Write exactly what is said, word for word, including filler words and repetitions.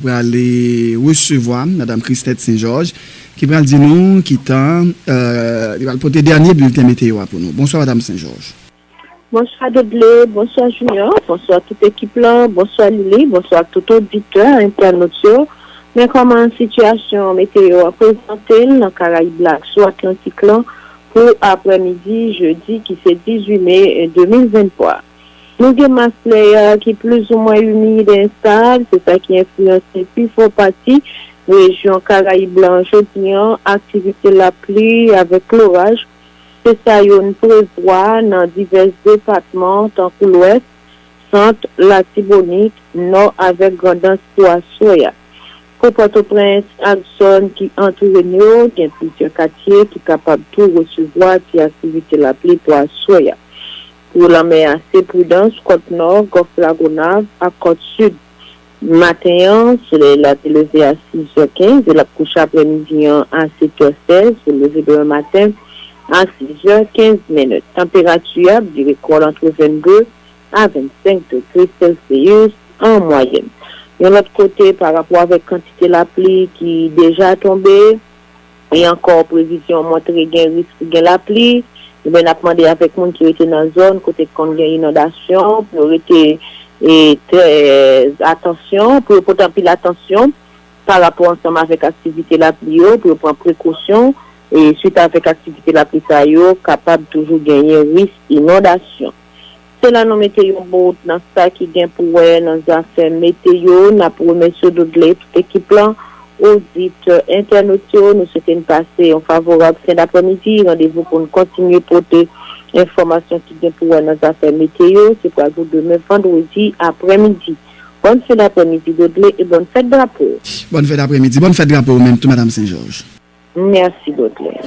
Prale resevwa Madanm Christette Saint-Georges, ki pral di nou ki tan, euh, li pral pote dènye bilten meteyo a pou nou. Bonswa, Madanm Saint-Georges. Bonswa Dodley, bonswa Junior, bonswa tout ekip lan, bonswa Lili, bonswa tout oditè, entènot yo. Men kòman sitiyasyon meteyo a prezante l nan Karayib la ak sou Atlantik lan pou aprèmidi jedi ki se dizuit me de mil venntwa. Nou gen mas lè ki plizoumwen imid e enstab, se sa ki enfliyanse pi fò pati rejyon Karayib lan jodi an, aktivite lapli avèk loraj. Se sa yo n prevwa nan divès depatman tankou Lwès, Sant, Latibonit, Nò avèk Grandans pou aswè a. Pou Pòtoprens ak zòn ki antoure n yo, gen plizyè katye ki kapab tou resevwa ti aktivite lapli pou aswè a. Pou lanmè a, se pridans kòt nò, Gòf Lagonav ak kòt sid. Maten an, solèy la te leve a sizè kenz e l ap kouche aprèmidi an a setè sèz pou leve demen maten a sizè kenz minit. Tanperati a ap vire kò l antre vennde a vennsenk degre Celsius an mwayèn. Yon lòt kote, pa rapò avèk kantite lapli ki deja tonbe, e ankò previzyon montre gen risk pou gen lapli, ebyen n ap mande avèk moun ki rete nan zòn kote k konn gen inondasyon pou yo rete e, trè atansyon, pou yo pote anpil atansyon pa rapò ansanm avèk aktivite lapli yo, pou yo pran prekosyon e swit avèk aktivite lapli sa yo kapab toujou genyen risk inondasyon. Se la nou mete yon bout nan sa ki gen pou wè nan zafè meteyo. N ap remèsye Dodley, tout ekip lan, oditè, entènot yo. Nou swete n pase yon favorab fen daprèmidi. Randevou pou n kontinye pote enfòmasyon ki gen pou wè nan zafè meteyo se pral pou demen vandredi aprèmidi. Bòn fen daprèmidi Dodley e bòn fèt drapo. Bòn fèt aprèmidi, bòn fèt drapo ou menm tou, Madanm Saint-Georges. Mèsi Dodley.